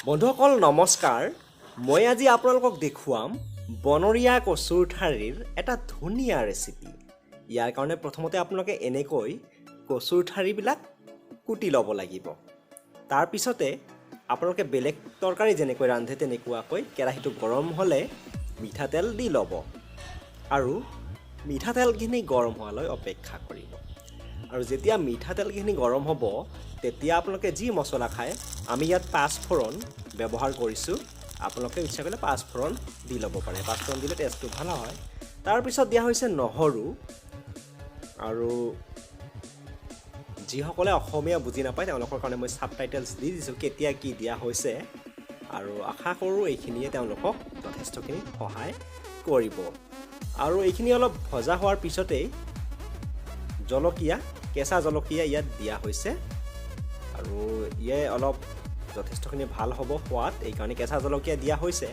বন্ধুসকল নমস্কাৰ। মই আজি আপোনালোকক দেখুৱাম বনৰীয়া কচুৰ ঠাৰিৰ এটা ধুনীয়া ৰেচিপি। ইয়াৰ কাৰণে প্ৰথমতে আপোনালোকে এনেকৈ কচুৰ ঠাৰিবিলাক কুটি ল'ব লাগিব। তাৰপিছতে আপোনালোকে বেলেগ তৰকাৰী যেনেকৈ ৰান্ধে, তেনেকুৱাকৈ কেৰাহীটো গৰম হ'লে মিঠাতেল দি ল'ব আৰু মিঠাতেলখিনি গৰম হোৱালৈ অপেক্ষা কৰিব। আৰু যেতিয়া মিঠাতেলখিনি গৰম হ'ব, তেতিয়া আপোনালোকে যি মছলা খায়, আমি ইয়াত পাঁচফোৰণ ব্যৱহাৰ কৰিছোঁ, আপোনালোকে ইচ্ছা কৰিলে পাঁচফোৰণ দি ল'ব পাৰে। পাঁচফোৰণ দিলে টেষ্টটো ভাল হয়। তাৰপিছত দিয়া হৈছে নহৰু। আৰু যিসকলে অসমীয়া বুজি নাপায়, তেওঁলোকৰ কাৰণে মই ছাব টাইটেলছ দি দিছোঁ, কেতিয়া কি দিয়া হৈছে। আৰু আশা কৰোঁ এইখিনিয়ে তেওঁলোকক যথেষ্টখিনি সহায় কৰিব। আৰু এইখিনি অলপ ভজা হোৱাৰ পিছতেই জলকীয়া, কেঁচা জলকীয়া ইয়াত দিয়া হৈছে। আৰু ইয়ে অলপ যথেষ্টখিনি ভাল হ'ব সোৱাদ, এইকাৰণে কেঁচা জলকীয়া দিয়া হৈছে।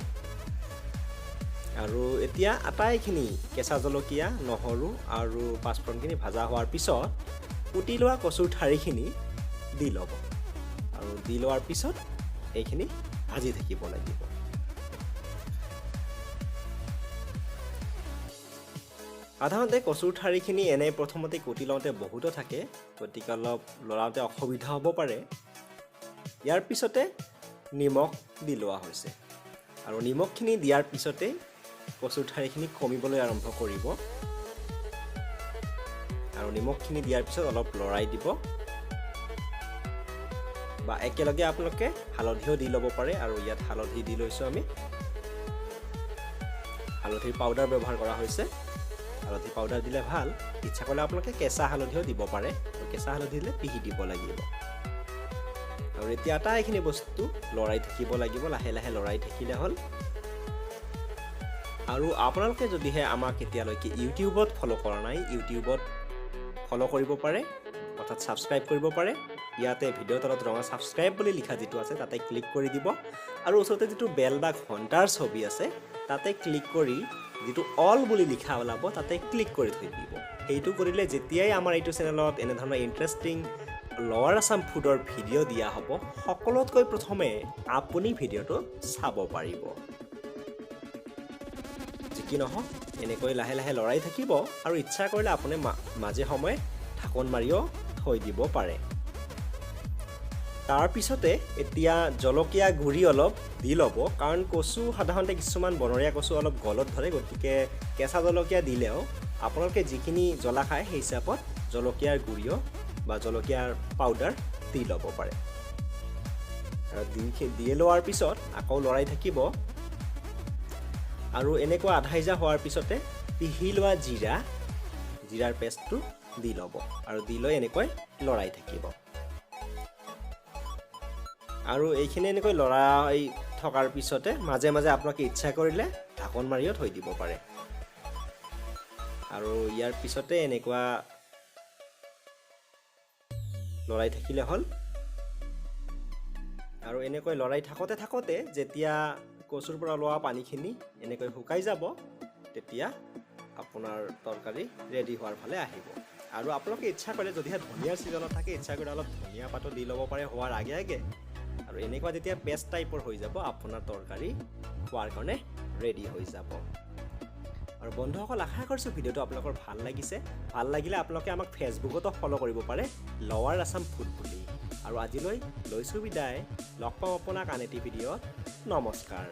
আৰু এতিয়া আটাইখিনি কেঁচা জলকীয়া, নহৰু আৰু পাঁচফোৰণখিনি ভাজা হোৱাৰ পিছত কুটি লোৱা কচুৰ ঠাৰিখিনি দি ল'ব। আৰু দি লোৱাৰ পিছত এইখিনি ভাজি থাকিব লাগিব। সাধাৰণতে কচুৰ ঠাৰিখিনি এনেই প্ৰথমতে কুটি লওঁতে বহুতো থাকে, গতিকে অলপ লৰাওঁতে অসুবিধা হ'ব পাৰে। ইয়াৰ পিছতে নিমখ দি লোৱা হৈছে। আৰু নিমখখিনি দিয়াৰ পিছতেই কচুৰ ঠাৰিখিনি কমিবলৈ আৰম্ভ কৰিব। আৰু নিমখখিনি দিয়াৰ পিছত অলপ লৰাই দিব, বা একেলগে আপোনালোকে হালধিও দি ল'ব পাৰে। আৰু ইয়াত হালধি দি লৈছোঁ আমি। হালধিৰ পাউডাৰ ব্যৱহাৰ কৰা হৈছে। হালধি পাউডাৰ দিলে ভাল। ইচ্ছা কৰিলে আপোনালোকে কেঁচা হালধিও দিব পাৰে। আৰু কেঁচা হালধি দিলে পিহি দিব লাগিব। আৰু এতিয়া আটাইখিনি বস্তু লৰাই থাকিব লাগিব, লাহে লাহে লৰাই থাকিলে হ'ল। আৰু আপোনালোকে যদিহে আমাক এতিয়ালৈকে ইউটিউবত ফ'ল' কৰা নাই, ইউটিউবত ফ'ল' কৰিব পাৰে, অৰ্থাৎ ছাবস্ক্ৰাইব কৰিব পাৰে। ইয়াতে ভিডিঅ' তলত ৰঙা ছাবস্ক্ৰাইব বুলি লিখা যিটো আছে, তাতে ক্লিক কৰি দিব। আৰু ওচৰতে যিটো বেল বা ঘণ্টাৰ ছবি আছে, তাতে ক্লিক কৰি যিটো অল বুলি লিখা ওলাব, তাতে ক্লিক কৰি থৈ দিব। সেইটো কৰিলে যেতিয়াই আমাৰ এইটো চেনেলত এনেধৰণৰ ইণ্টাৰেষ্টিং লৱাৰ আছাম ফুডৰ ভিডিঅ' দিয়া হ'ব, সকলোতকৈ প্ৰথমে আপুনি ভিডিঅ'টো চাব পাৰিব। যি কি নহওক, এনেকৈ লাহে লাহে লৰাই থাকিব। আৰু ইচ্ছা কৰিলে আপুনি মাজে সময়ে ঢাকোন মাৰিও থৈ দিব পাৰে। তাৰপিছতে এতিয়া জলকীয়া গুড়ি অলপ দি ল'ব, কাৰণ কচু সাধাৰণতে কিছুমান বনৰীয়া কচু অলপ গলত ধৰে, গতিকে কেঁচা জলকীয়া দিলেও আপোনালোকে যিখিনি জ্বলা খায়, সেই হিচাপত জলকীয়াৰ গুড়িও বা জলকীয়াৰ পাউডাৰ দি ল'ব পাৰে। আৰু দি লোৱাৰ পিছত আকৌ লৰাই থাকিব। আৰু এনেকুৱা আধা সিজা হোৱাৰ পিছতে পিহি লোৱা জিৰাৰ পেষ্টটো দি ল'ব আৰু দি লৈ এনেকৈ লৰাই থাকিব। আৰু এইখিনি এনেকৈ লৰাই থকাৰ পিছতে মাজে মাজে আপোনালোকে ইচ্ছা কৰিলে ঢাকোন মাৰিও থৈ দিব পাৰে। আৰু ইয়াৰ পিছতে এনেকুৱা লৰাই থাকিলে হ'ল। আৰু এনেকৈ লৰাই থাকোঁতে থাকোঁতে যেতিয়া কচুৰ পৰা লোৱা পানীখিনি এনেকৈ শুকাই যাব, তেতিয়া আপোনাৰ তৰকাৰী ৰেডি হোৱাৰ ফালে আহিব। আৰু আপোনালোকে ইচ্ছা কৰিলে, যদিহে ধনিয়াৰ ছিজনত থাকে, ইচ্ছা কৰিলে অলপ ধনিয়া পাতো দি ল'ব পাৰে হোৱাৰ আগে আগে। আৰু এনেকুৱা যেতিয়া পেষ্ট টাইপৰ হৈ যাব, আপোনাৰ তৰকাৰী খোৱাৰ কাৰণে ৰেডি হৈ যাব। আৰু বন্ধুসকল, আশা কৰিছোঁ ভিডিঅ'টো আপোনালোকৰ ভাল লাগিছে। ভাল লাগিলে আপোনালোকে আমাক ফেচবুকতো ফ'ল' কৰিব পাৰে, লৱাৰ আছাম ফুড বুলি। আৰু আজিলৈ লৈছোঁ বিদায়। লগ পাম আপোনাক আন এটি ভিডিঅ'ত। নমস্কাৰ।